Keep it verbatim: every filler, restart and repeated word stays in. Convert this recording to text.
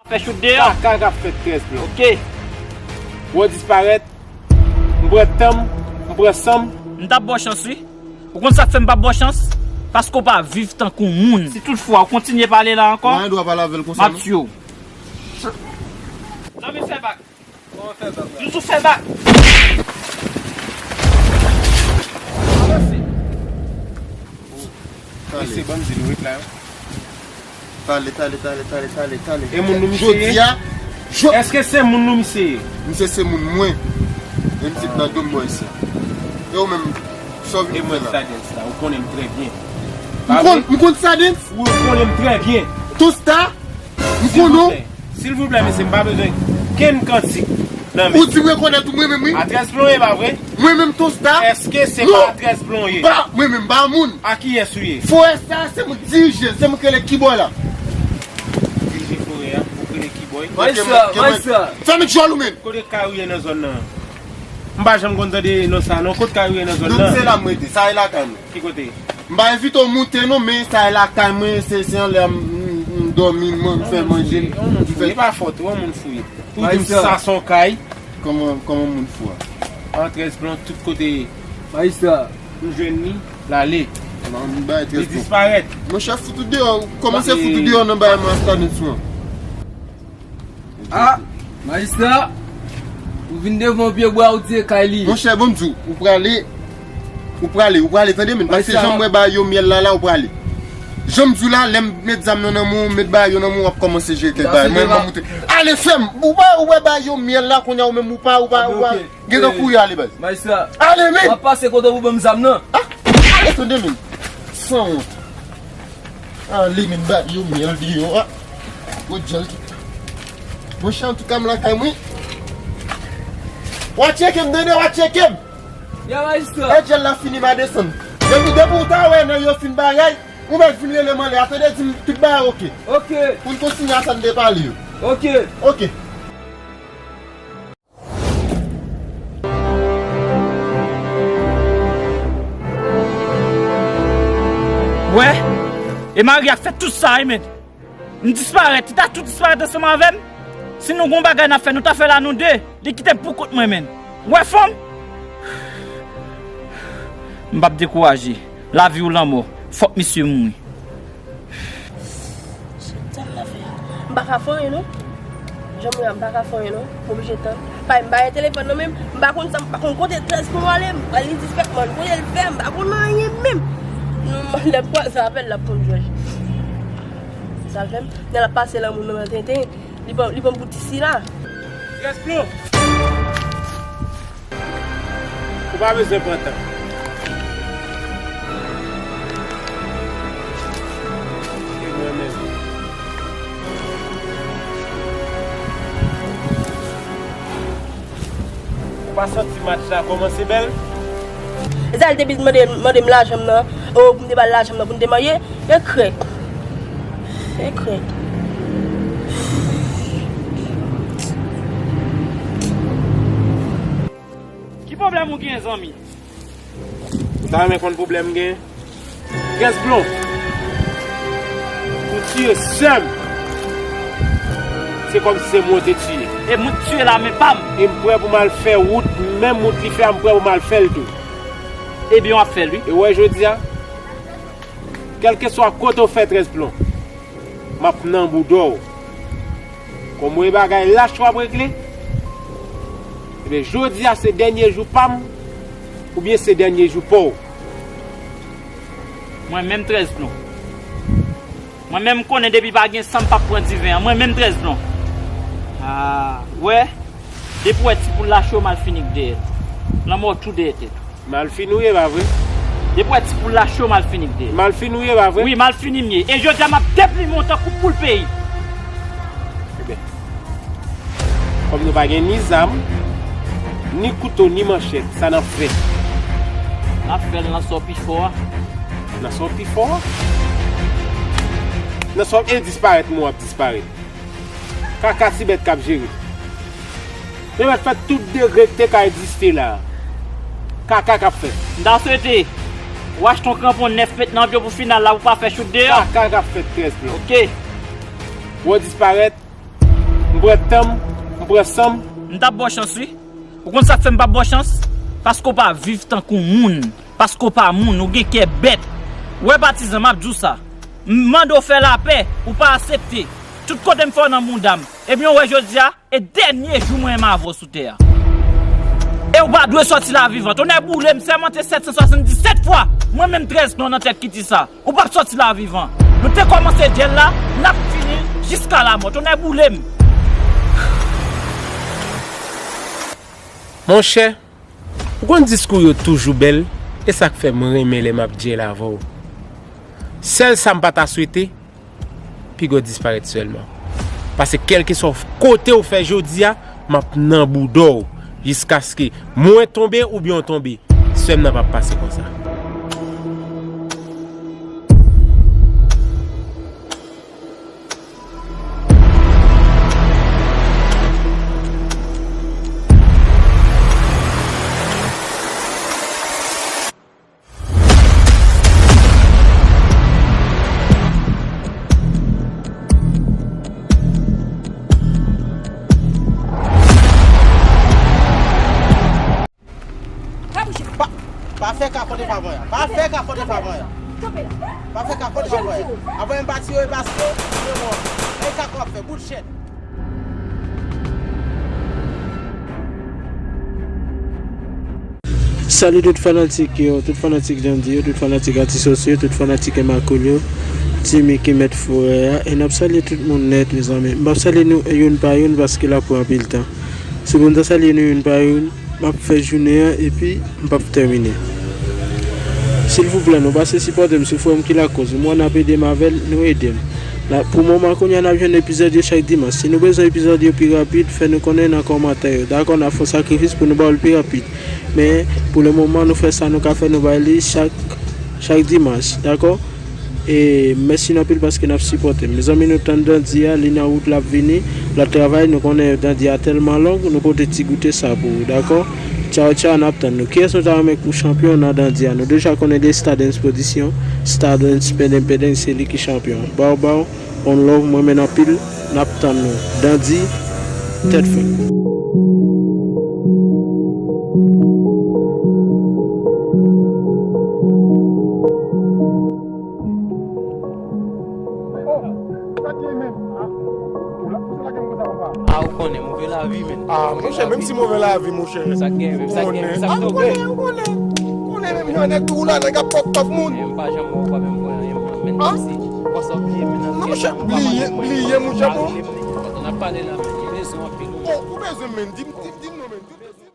Fè chout deyò. Kaka k ap fèt trèz plan. Ok. Wè w disparèt. M pran tan m, m pran san m. M t ap ba w chans, wi. Ou konn sa k fè m p ap ba w chans? Paske w pa viv tankou moun. Si toutfwa ou kontinye pale la ankò, w pa gen dwa pale avè l konsa, non. M ap tiye w. Zanmi, fè bak. Kòman fè bak la? Toujou fè bak. Avanse. Mesye, ban m di nou, wi, la, yo. Tale, tale, tale, tale, tale, tale. E moun nou misye ye? Jodi a, jò- Èske se moun nou misye ye? Misye se moun mwen. E misye t nan do m bò isi a. E ou menm, sa w vin fè la? E mwen Sadens la, ou konnen m trè byen. M konn, m konn Sadens? Ou konnen m trè byen. Tosta? M konnen w. Silvouplè, silvouplè, mesye, m pa bezwen kenn kantik nan men. Ou di m rekonèt ou mwen menm, wi. A trèz plan w ye, pa vre? Mwen menm Tosta. Èske se pa a trèz plan w ye? Non. Ba, mwen menm, ba moun. A kiyès ou ye? Forè sa, se mwen k dirije l, se mwen k rele Kibòy la. Dirije forè a, ou k rele Kibòy? Majistra, majistra. Fèmen djòl ou menm. Kote kay ou ye nan zòn nan? M pa janm konn tande non sa, non. Kote kay ou ye nan zòn nan? Non, se la m rete, sa e lakay mwen. Ki kote? M pa envite w moute non, men sa e lakay mwen, se, se anlè a m, m, m dòmi, m fè manje, m fè. E pa fòt ou, yon moun fou ye. Ou di m sa se yon kay. Kòman, kòman moun fou a? An trèz plan tout kote. Majistra. M jwenn li, l ale. Non, m bay trèz plan. Li disparèt. Monchè, fout ou deyò, ou kòmanse fout ou deyò nan bagay mwen ak Sadens ou an. Ah, majistra, ou vin devan yon pye bwa, ou di e kay li ye. Monchè, bon, m di w, ou prale, ou prale, ou prale, tande, men, paske jan m wè bagay yo myèl la, la, ou prale. Jan m di w la, lè m met zam nan nan men w, met bagay yo nan men w, w ap kòmanse jere kèk bagay. Mwen, mwen moute. Ale, fè m, ou pa, ou wè bagay yo myèl la, kounye a, ou menm, ou pa, ou pa, ou pa. Gentan kouri ale, baz. Majistra. Ale, men! W ap pase kote pou ban m zam nan. Ah! Ale, tande, men. Sanwont. Ale, men, bagay yo myèl deyò a. Gwo djèl ki. Monchè, antouka, m lakay mwen. W a tcheke m, tande, w a tcheke m. Ya, majistra. E djèl la fini, m a desann. Depi, depi w ta wè nan yo fin bagay, ou mèt vin rele m anlè a, tande, di m tout bagay oke. Oke. Pou n kontinye a sa n te pale yo. Oke. Oke. Wè, e Maria k fè tout sa, wi, men. M disparèt, li ta tou disparèt ansanm avè m. Si nou gon bagay n ap fè, nou ta fè l a nou de. Li kite m pou kont mwen, men. Wè, fanm. M p ap dekouraje. Lavi ou lanmò. Fòk misye mouri. Sa m ta fè? M pa ka fè anyen non. Jan m ye a, m pa ka fè anyen non. M oblije tann. Paske m pa gen telefòn nan men m. M pa konn sa, m pa konn kote trèz pou m ale. M pral li dispèt, man. Kote l fè, m pa konn anyen menm. Non, lè m kwaze avè l, l ap konn jwèt. Sa l fè m? Lè l ap pase lanmou nan tenten, li pran, li pran m pou ti sila. Trèz plan. Ou pa bezwen pran tan. Se mwen menm. Ou pa santi match la kòmanse bèl? E sa l te vin mande, mande m lajan m nan, o, pou m te ba l lajan m nan pou n te marye? E krèk. E krèk. Ki pwoblèm ou gen, zanmi? Ou ta renmen konn pwoblèm m gen? Trèz plan. Ou tiye sè m. Se kòmsi se mwen ou te tiye. E mwen k tiye la, men pa m. E m prè pou m al fè wout, menm wout li fè a, m prè pou m al fè l tou. Ebyen, w ap fè l, wi. E w wè jodi a, kèlkeswa kote w fè trèz plan, m ap nan bouda w. Kòm w wè bagay lach w ap regle, ebyen, jodi a se dènye jou pa m, oubyen se dènye jou pa w. Mwen menm trèz plan. Mwen menm m konnen depi pa gen san m p ap pran diven an. Mwen menm trèz plan. Ah, wè. Depi w wè ti poul la cho, m al fini k dèyè l. Lanmò tou dèyè tèt ou. Malfini w ye, pa vre? Depi w wè ti poul la cho, malfini m ye. Malfini w ye, pa vre? Wi, malfini m ye. E jodi a, m ap deplime w tankou poul peyi. Ebyen, kòm nou pa gen ni zam, ni kouto, ni manchèt, sa n ap fè? N ap fè l nan sa w pi fò a. Nan sa w pi fò a? Nan sa w ap disparèt, mwen w ap disparèt. Kaka ti bèt k ap jere. Yo mèt fè tout degre k te ka egziste la. Kaka k ap fèt. M ta swete w achte yon kranpon nèf, met nan pye w pou final la, pou w pa fè chout deyò. Kaka k ap fèt, trèz plan. Oke. Wè w disparèt, M pran tan m, m pran san m. M t ap ba w chans, wi. Ou konn sa k fè m p ap ba w chans? Paske w pa viv tankou moun. Paske w pa moun, ou gen kè bèt. Ou wè patizan, m ap di w sa. M mande w fè lapè, ou pa aksepte. Tout kote m fè w nan bounda m. Ebyen, ou wè jodi a, e dènye jou mwen menm avè w sou tè a. E ou pa dwe sòti la vivan. Tonnè boule m, sèmante sèt san swasanndisèt fwa. Mwen menm trèz non nan tèt Kitty sa. Ou p ap sòti la vivan. Nou te kòmanse dyèl la, n ap fini l jiska lamò. Tonnè boule m. Monchè, ou konn diskou yo toujou bèl, e sa k fè m renmen lè m ap dyèl avè w. Sèl sa m pa ta swete, piga w disparèt sèlman. Paske kèlkeswa kote w fè jodi a, m ap nan bouda w jiskaske mwen tonbe oubyen w tonbe. Sè m nan p ap pase konsa. Pa, pa fè kakò devan mwen an. Pa fè kakò devan mwen an. Pa fè kakò devan mwen an. Apre m pa tire paske se mò. E kakò ap fè bout chèn. Salut tout fanatik yo, tout fanatik Dandy yo, tout fanatik Atis Sòsye yo, tout fanatik Emma Cool yo, Ti Micky mèt forè a, e n ap salye tout moun nèt, mezanmi. M p ap salye nou youn pa youn paske l ap pran anpil tan. Se pou m ta salye nou youn pa youn, m ap fè jounen an epi m p ap tèmine. Silvouplè, nou pase sipòte m sou frè m ki lakòz. Mwen, n ap ede m avè l, nou ede m. La, pou moman kounye a, n ap jwenn epizòd yo chak dimanch. Si nou bezwen epizòd yo pi rapid, fè nou konnen nan kòmantè yo. Dakò, n ap fè yon sakrifis pou nou ba w l pi rapid. Men, pou le moman, nou fè sa nou ka fè, nou bay li chak, chak dimanch. Dakò? E mèsi nou anpil paske n ap sipòte m. Mezanmi, nou tann Dandy a, li nan wout, l ap vini. L ap travay, nou konnen Dandy a tèlman long, nou pote ti goute sa pou ou, dakò? Tchaw, tchaw, n ap tann nou. Kiyès nou ta renmen pou chanpyon nan Dandy a? Nou deja konnen de Stardens Production, Stardens Pendeng Pendeng, se li ki chanpyon. Baw, baw, on love, mwen renmen n anpil, n ap tann nou. Dandy, tèt fèt. Oh, sa k gen menm? Ah, ou la, pou sa la gen konsa, papa? Ah, ou konnen, move lavi, men. Ah, monchè, menm si move lavi, monchè. Sa k gen, menm sa k gen, sa k gen. Ah, ou konnen, ou konnen. Ou konnen menm jan nèg tou la, nèg ap pòp, pòp moun. Men m pa janm wè ou pa menm wè anyen, men si konsa w bliye, men nan non, monchè, bliye, bliye, monchè, bon. N ap pale la, men. Li bezwen anpil. Oh, ou bezwen, men. Di m, di m, di m non, men.